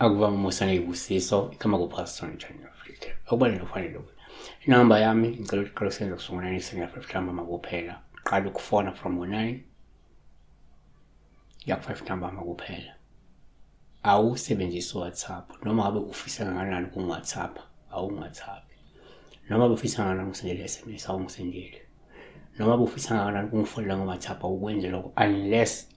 Akuvame umusa nezibusiso igama kuPastor Channel Africa. Okubalulekile kufanele lokhu. Inamba yami ngicela ukuthi uqale usebenza kusuka ngo-9 ekuseni kuya 5 ntambama kuphela. Qala ukufona from ngo-9 kuya ku-5 ntambama kuphela. Awusebenzisi uWhatsApp noma ngabe ufisa kangakanani ukungi-WhatsApp, awungi-WhatsApp. Noma ngabe ufisa kangakanani ukungisendela i-SMS, awungisendeli. Noma ngabe ufisa kangakanani ukungifonela ngo-WhatsApp, awukwenzi lokho unless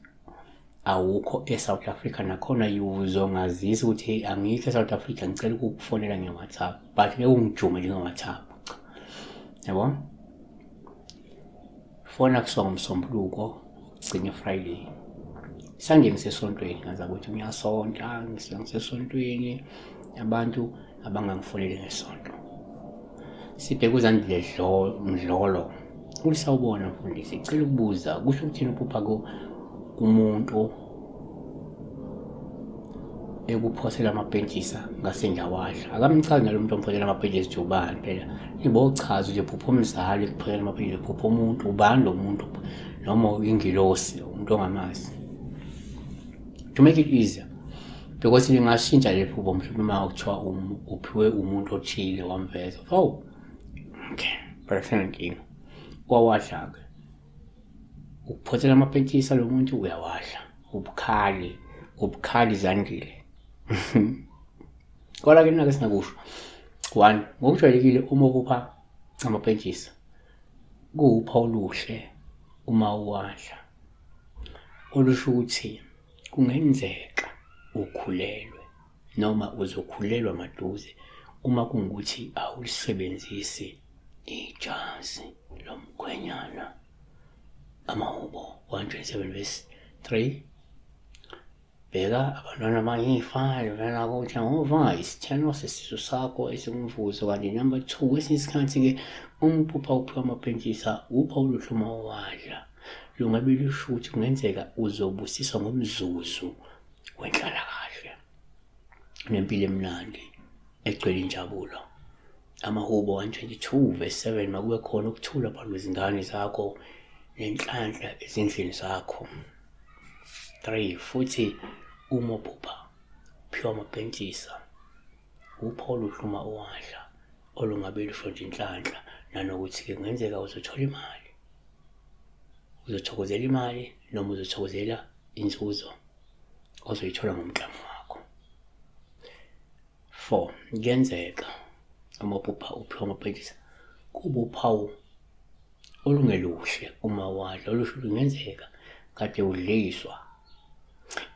awukho e-South Africa nakhona uzongazisa ukuthi hey angikho e-South Africa ngicela ukukufonela nge-WhatsApp but ngeke ungijume nje nge-WhatsApp cha yabo fona kusuka ngomsombuluko gcine Friday Sunday ngisesontweni ngaza ukuthi ngiyasonta ngisesontweni abantu abangangifoneli ngesonto sibheke uZandile Mdlolo uthi sawubona mfundisi cela ukubuza kusho ukuthini uphupha umuntu ekuphosela amapentshisa ngasendawadla akamchazi nalo muntu omphosela amapentshisa ukuthi ubani phela nibochaza ukuthi phupha umzali ekuphosela amapentshisa phupha umuntu ubani lo muntu noma ingilosi umuntu ongamazi to make it easier because lingashintsha leli phupho mhlawumbe uma kuthiwa uphiwe umuntu othile wamveza oh okay but akusenankinga wawadla-ke ukuphothela amapentshisa lo muntu uyawadla ubukhali ubukhali zandile kodwa ke nake singakusho one ngokujwayelekile uma ukupha amapentshisa kuwupha oluhle uma uwadla olusho ukuthi kungenzeka ukhulelwe noma uzokhulelwa maduze uma kungukuthi awulisebenzisi ijazi lomkhwenyana. Amahubo 127 verse 3. Bheka abantwana bayifa livela kuJehova, isithelo sesisu sakho esingumvuzo. Kanti number 2, kwesinye isikhathi-ke umphupha uphiwa amapentshisa upha oluhle uma uwadla. Lungabe lusho ukuthi kungenzeka uzobusiswa ngomzuzu wenhlalakahle nempilo emnandi egcwele injabulo. Amahubo 122 verse 7, makube khona ukuthula phambi kwezingane zakho nenhlanhla ezindlini zakho. 3 futhi uma uphupha uphiwa amapentshisa upha oluhle uma uwadla olungabe lusho nje inhlanhla nanokuthi-ke kungenzeka uzothola imali uzothokozela imali noma uzothokozela inzuzo ozoyithola ngomklamo wakho. 4 kuyenzeka uma uphupha uphiwa amapentshisa kuba uphawu olungeluhle uma wadla olusho kungenzeka kade udliswa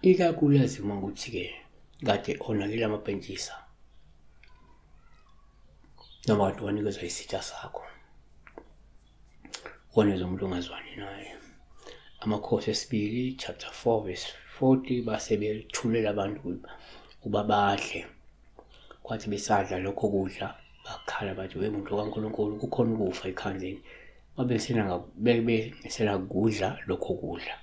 ikakhulukazi uma ukuthi-ke kade onakele amapentshisa noma kade wanikezwa isitsha sakho wanikezwa umuntu ongazwani naye. Amakhosi esibili chapter 4 verse 40 base bethulela abantu ukuba badle. Kwathi besadla lokho kudla bakhala bathi we muntu kaNkulunkulu kukhona ukufa ekhanzini. Babesenakudla lokho kudla.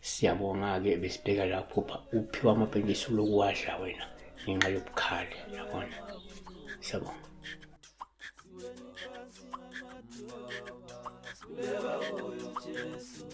Siyabonga-ke besibheka lapho uphiwa amapentshisi ulokuwadla wena ngenxa yobukhali yabona. Siyabonga. Jesu.